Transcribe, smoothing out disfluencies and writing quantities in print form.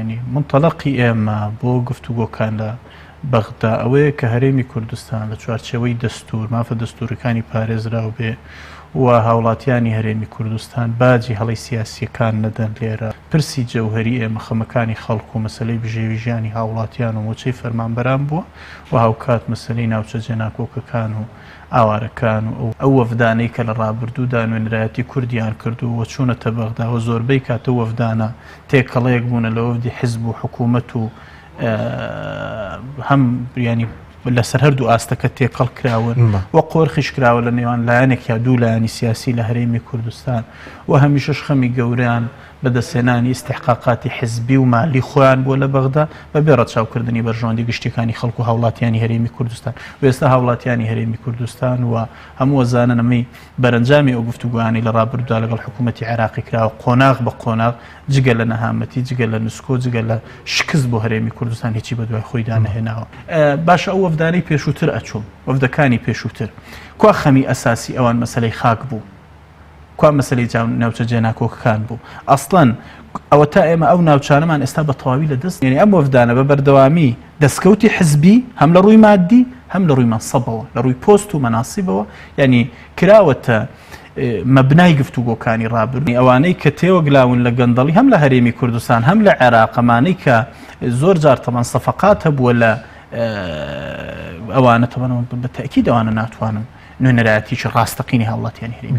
یانی مونتەلەقی ئێمە بۆ گفتوگۆکان لە بەغدا ئەوەیە کە هەرێمی کوردستان لە چوارچێوەی دەستوور، مافە دەستوورەکانی پارێزراو بێ و هاوڵاتیانی هەرێمی کوردستان باجی هەڵەی سیاسییەکان نەدەن لێرە. پرسی جەوهەری ئێمە خەمەکانی خەڵک و مەسەلەی بژێوی ژیانی هاوڵاتیان و مووچەی فەرمانبەران بووە و هاوکات مەسەلەی ناوچە جێناکۆکەکان و ئاوارەکان و ئەو وەفدانەی کە لە ڕابردوودا نوێنەرایەتی کوردیان کردووە و چوونەتە بەغدا و زۆربەی کات ئەو وەفدانە تێکەڵەیەک بوونە لە وەفدی حزب و حکوومەت و هەم ینی لەسەر هەردوو ئاستەکە تێکەڵ کراون و قۆرخیش کراوە لە نێوان لایەنێک یا دوو لایەنی سیاسی لە هەرێمی کوردستان و هەمیشەش خەمی گەورەیان بەدەستهێنانی ئیستحقاقاتی حزبی و مالی خۆیان بووە لە بەغدا بەبێ ڕەچاوکردنی بەرژەوەندی گشتیەکانی خەڵک و هاوڵاتیانی هەرێمی کوردستان و ئێستا هاوڵاتیانی هەرێمی کوردستان و هەموو ئەزانن ئەمەی بەرەنجامی ئەو گفتوگۆیانەی لە ڕابردوودا لەگەڵ حکوومەتی عێراقی کراوە قۆناغ بە قۆناغ جگە لە نەهامەتی جگە لە نسکۆ جگە لە شکست بۆ هەرێمی کوردستان هیچی بەدوای خۆیدا نەهێناوە. باشە ئەو وەفدانەی پێشووتر ئەچوون وەفدەکانی پێشووتر کوا خەمی ئەساسی ئەوان مەسەلەی خاک بوو؟ کوا مەسەلەی ناوچە جێناکۆکەکان بوو؟ ئەسڵەن ئەوەتا ئێمە ئەو ناوچانەمان ئێستا بە تەواوی لە دەست یعنی ئەم وەفدانە بە بەردەوامی دەستکەوتی حزبی هەم لە ڕووی مادی هەم لە ڕووی مەنسەبەوە لە ڕووی پۆست و مەناسیبەوە یعنی کراوەتە مەبنای گفتوگۆکانی ڕابردوو ئەوانەی کە تێوەگلاون لە گەندەڵی هەم لە هەرێمی کوردستان هەم لە عێراق ئەمانەی کە زۆر جار تەمان سەفقات هەبووە لە ئەوانە تەمان بە تەئکید ئەوانە ناتوانن نوێنەرایەتیی ڕاستەقینەی هاوڵاتیانی هەرێمی.